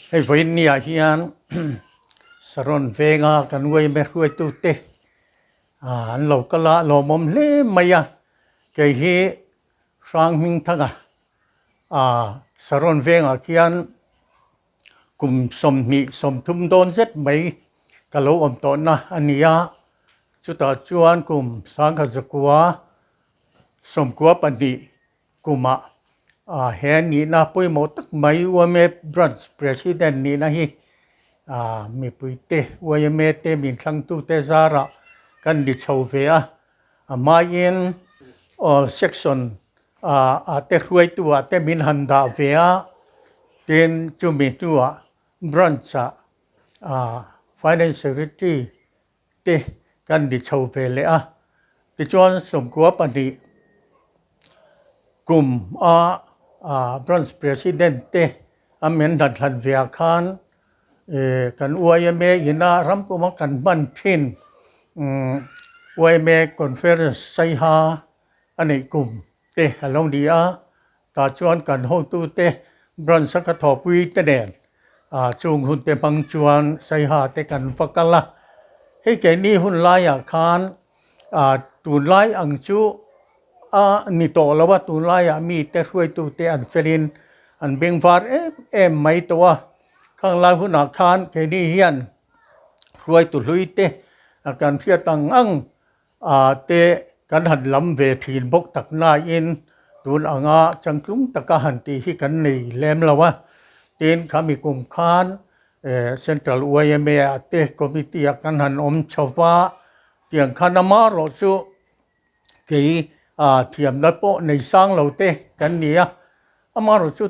Hei vawiin ni ah hian Saron venga kan uaime hruaitute an lo kal a, lawmawm hle mai a. Kei hi Hrang Hmingthanga Saron vengah khian kum 20 30 dawn zet mai ka lo awm tawhna a ni a. Chutah chuan kum 1992 Kumah he nihna pawimawh tak mai yma Branch President nihna hi mipuite yma te min thlangtute zarah kan ni chho ve a. A hmain section ah te hruaitu ah te min han dah ve a, tin chumi hnuah Branch ah Finance Secretary te kan ni chho ve leh a. Tichuan 92 kum a Branch President te a min hlan hlan ve ah khan kan yma ina ram puma kan hman thin yma Conference Saiha a neih kum te a lo ni a. Tah chuan kan hotute branch a ka thawhpui te nen chung hun te hmang chuan Saiha te kan va kal a. Hei keini hun laiah khan tunlai ang chu a ni tawh lo a, tunlaiah mite hruaitute an felin an bengvar em em mai tawh a. Khang lai hunah khan keini hian hruaitu hlui te kan hriat ang ang Ah te kan han lam ve thin bawk tak nain tun anga changtlung taka han tih hi kan nei lem lo a. Tin, khami kum khan Central yma ah te committee ah kan han awm chho va, tiang khan amarawh chu kei thiamna pawh nei sang lo te kan ni a. Amarawh chu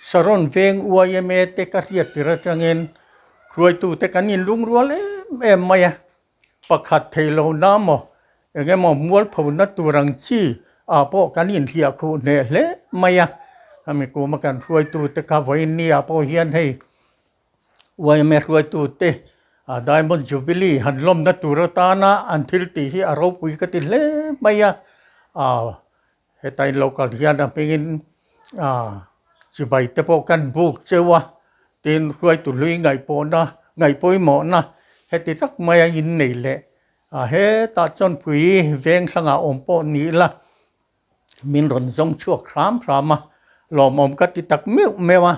Saron veng yma te ka hriat tir atangin hruaitute kan inlungrual em em mai a. Pakhat thei lo na maw? Eng emaw mualphona tur ang chi ah pawh kan inhliah khuh hneh hle mai a. Hemi kuma kan hruaitute kha vawiin ni ah pawh hian hei yma hruaitute Diamond Jubilee han lawmna tur atana an thil tih hi a ropui ka ti hle mai a. Heta in lo kal hian a hmingin chibai te pawh kan buk cheu a, tin hruaitu hlui ngaihpawhna ngaihpawimawhna heti tak maia innei leh hetah chuan pui veng hrangah awm pawh ni ila min rawn zawng chhuak hram hram a, lawmawm ka ti tak meuh meuh a.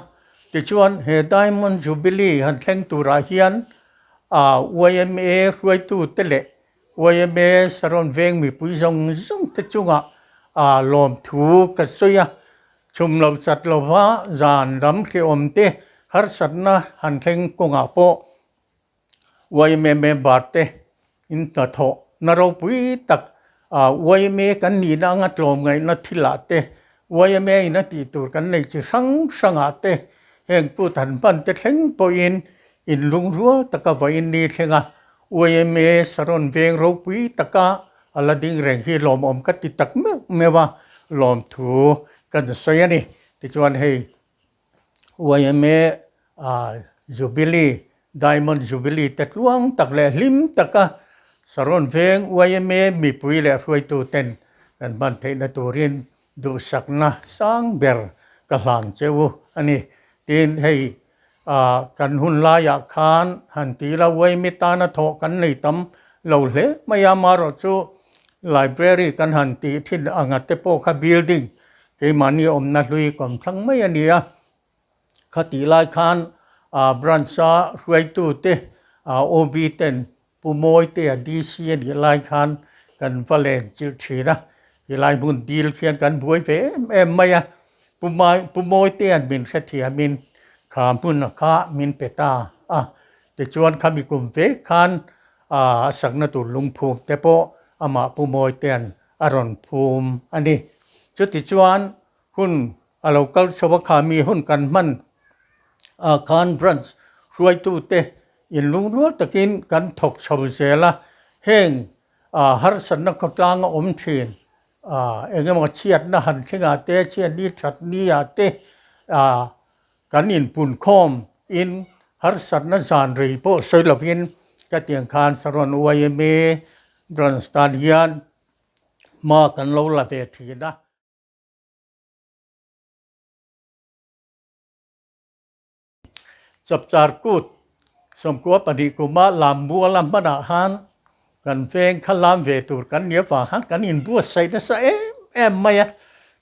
Tichuan he Diamond Jubilee han thleng turah hian yma hruaitu te leh Yma Saron veng mipui zawng zawng te chungah lawmthu ka sawi a, chhum lo chat lova zan lam hrehawm te harsatna han thleng kawngah pawh yma member te in hnathawh na ropui tak yma kan nihna anga tlawmngaihna thilah te yma in a tih tur kan nei chi hrang hrangah te heng put han hman te thleng pawhin inlungrual taka vawiin ni thleng a. Yma Saron veng ropui taka a la ding reng hi lawmawm ka ti tak meuh meuh a, lawmthu kan sawi a ni. Tichuan hei yma Jubilee, Diamond Jubilee te tluang tak leh hlim taka Saron veng yma mipui leh hruaitu ten kan hman theihna turin Duhsakna sang ber ka hlan che u a ni. Tin, hei kan hun laiah khan han ti ila uaimi tana thawh kan nei tam lo hle mai a, amaherawh chu library kan han tih thin anga te pawh kha building keimahni awmna hlui kawmthlang mai a ni a. Khatih lai khan branch a hruaitute OB ten Pu Mawitea DC a nih lai khan kan va len chilh thin a, tilai hmun dil khian kan buai ve em em mai a, Pu Mai Pu Mawitea'n min hrethiamin kha hmun kha min pe ta a, tichuan khami kum ve khan a sakna tur lungphum te pawh amah Pu Mawitea'n a rawn phum a ni. Chutichuan hun A lo kal chho a kha mi hun kan hman ah khan branch hruaitute inlungrual takin kan thawk chho zel a, heng harsatna khawtlang a awm thin eng emaw chhiatna han thlengah te, chhiatni thatni ah te kan inpunkhawm in harsatna zan rei pawh sawi lovin ka tiang khan Saron yma branch tan hian hma kan lo la ve thin a. Chapchar Kut 12 kuma Lammuala hmanah khan kan veng kha lam ve tur kan nia vang khan kan inbuatsaih nasa em em mai a.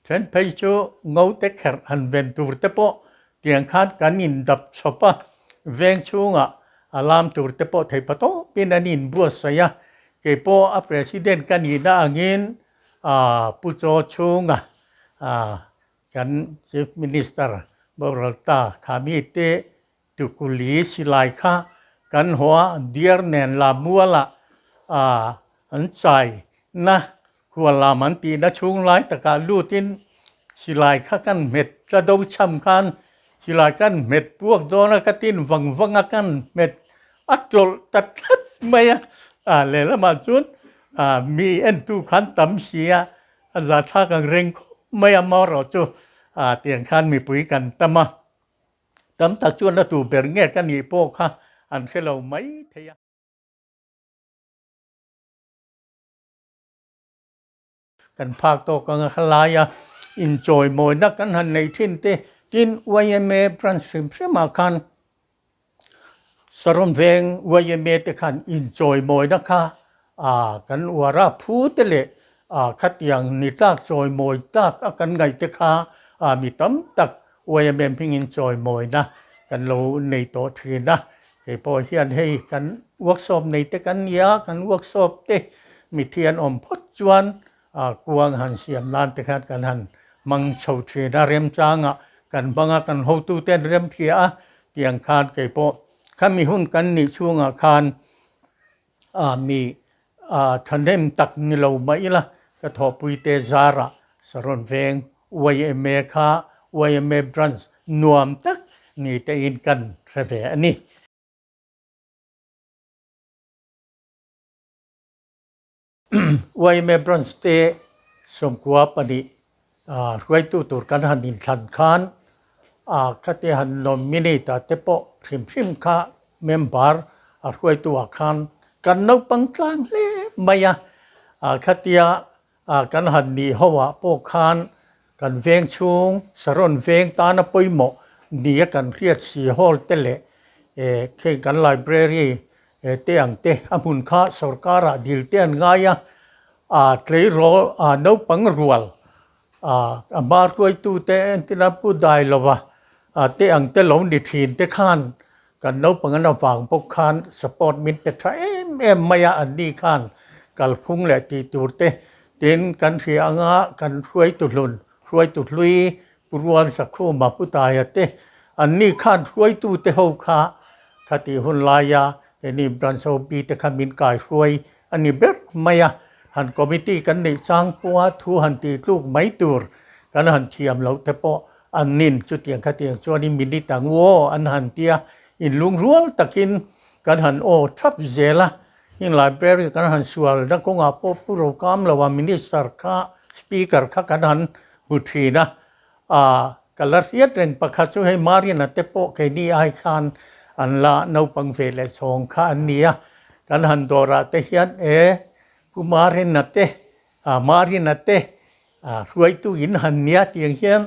Then phei chu ngo te kherh han ven tur te pawh tiang khan kan indap chawp a, veng chhungah a lam tur te pawh thei patawpin an inbuatsaih a. Kei pawh a president ka nihna angin Pu Chaw chhunga kan Chief Minister boral ta kha mite Tukuli silai kha kan haw a, deer nen la mualah an chai na khual lam an tihna chhung lai takah lutin silai kha kan hmet tla do cham khan silai kan hmet puak dawn a ka tin vang vang a kan hmet a tlawlh ta tlat mai a, lehlamah chuan mi entu khan tam si a, a zahthlak ang reng khawp mai a marawh chu tiang khan mipui kan tam a. Tam tak chuan a tu ber nge ka nih pawh kha an hre lo mai thei a. Kan phak tawk anga kha laia inchawimawina kan han nei thin te, tin yma branch hrim hrimah khan Saron veng yma te khan inchawimawina kha kan uar a, phu te leh khatiang ni tlak chawimawi tlak a kan ngaih te kha mi tam tak yma hmingin chawimawina kan lo nei tawh thin a. Kei pawh hian hei kan workshop nei te kan nia, kan workshop te mitthi an awm phawt chuan kuang han siam nan te khan kan han hmang chho thin a, remchangah kan hmang a, kan hotute an remthia a, tiang khan kei pawh khami hun kan nih chhungah khan mi thahnem tak ni lo mah ila ka thawhpuite zarah Saron Veng yma kha yma branch nuam tak ni tein kan hre ve a ni. Yma branch te 12 hruaitu tur kan han inthlan khan khati han nominate ah te pawh hrim hrim kha member a hruaitu ah khan kan naupang tlang hle mai a, khatia kan han nih ho ah pawh khan kan veng chhung Saron veng tana pawimawh nia kan hriat si hall te leh kheng kan library te ang te a hmun kha sorkar ah dil te an ngai a, tleirawl naupang rual a hma hruaitu te entir a pu dai lova te ang te lo ni thin te khan kan naupang an avang bawk khan support min pe tha em em mai a, an ni khan kalphung leh tih tur te tin kan hria anga kan hruaitu hlun hruaitu hlui Pu Rual Sakhuma Pu Taia te an ni khan hruaitu te ho kha khatih hun laia keini branch OB te kha min kai hruai a ni ber mai a, han committee kan neih chang pawha thu han tih tluk mai tur kan han thiam loh te pawh an nin chutiang khatiang chuanin minute ang u aw an han tia inlungrual takin kan han aw thap zel a, heng library kan han sual na kawngah pawh Pu Rokam loa minister kha speaker kha kan han hmu thin a, Aaa, ka la hriat reng pakhat chu hei Marina te pawh keini ai khan an la naupang ve leh chhawng kha an ni a, kan han dawrah te hian e Pu Marina te, aa Marina te aa hruaitu in han nia tiang hian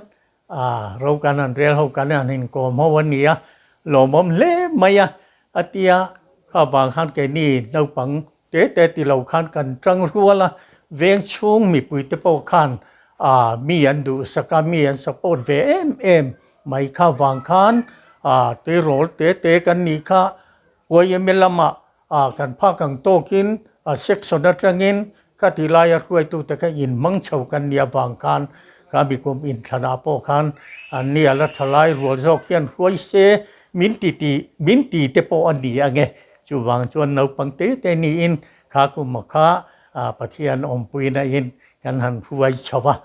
aa ro kan han rel ho kan han inkawm ho a ni a, lawmawm hle mai a, a tia kha vang khan keini naupang Te te ti lo khan kan tang rual a, veng chhung mipui te pawh khan ah mi an duhsak a, mi an support ve em em mai kha vang khan ah tleirawl te te kan nih kha yma lamah ah kan phak ang tawkin a section atangin khati laia hruaitute kha inhmang chho kan nih avang khan kha mikum inthlanah pawh khan an ni a la tha lai rual zawk hian hruai se min ti ti min ti te pawh a ni ange. Chuvang chuan naupang te te niin kha kuma kha Pathian awmpuina in kan han hruai chho a,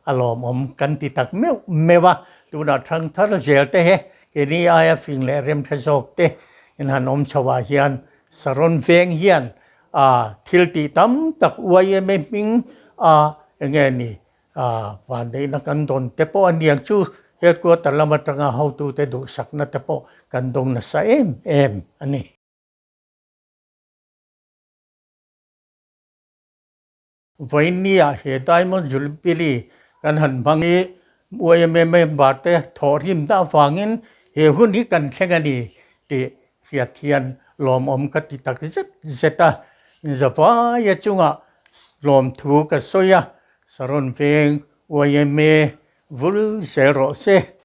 a lawmawm kan ti tak meuh meuh a. Tunah thang thar zel te he keini aia fing leh remhre zawk te in han awm chho ah hian Saron veng hian thil tih tam tak yma hming a enge ni Vanneihna kan dawn te pawh a niang chu headquarter lam atanga hotute duhsakna te pawh kan dawng nasa em em a ni. Vawiinniah he Diamond Jubilee kan han hmang i yma member te thawhrimna avangin he hun hi kan thleng a ni. tih hriat hian lawmawm ka ti tak zet zet a. Inzavaia chungah lawmthu ka sawi a, Saron veng yma vul zel rawh se.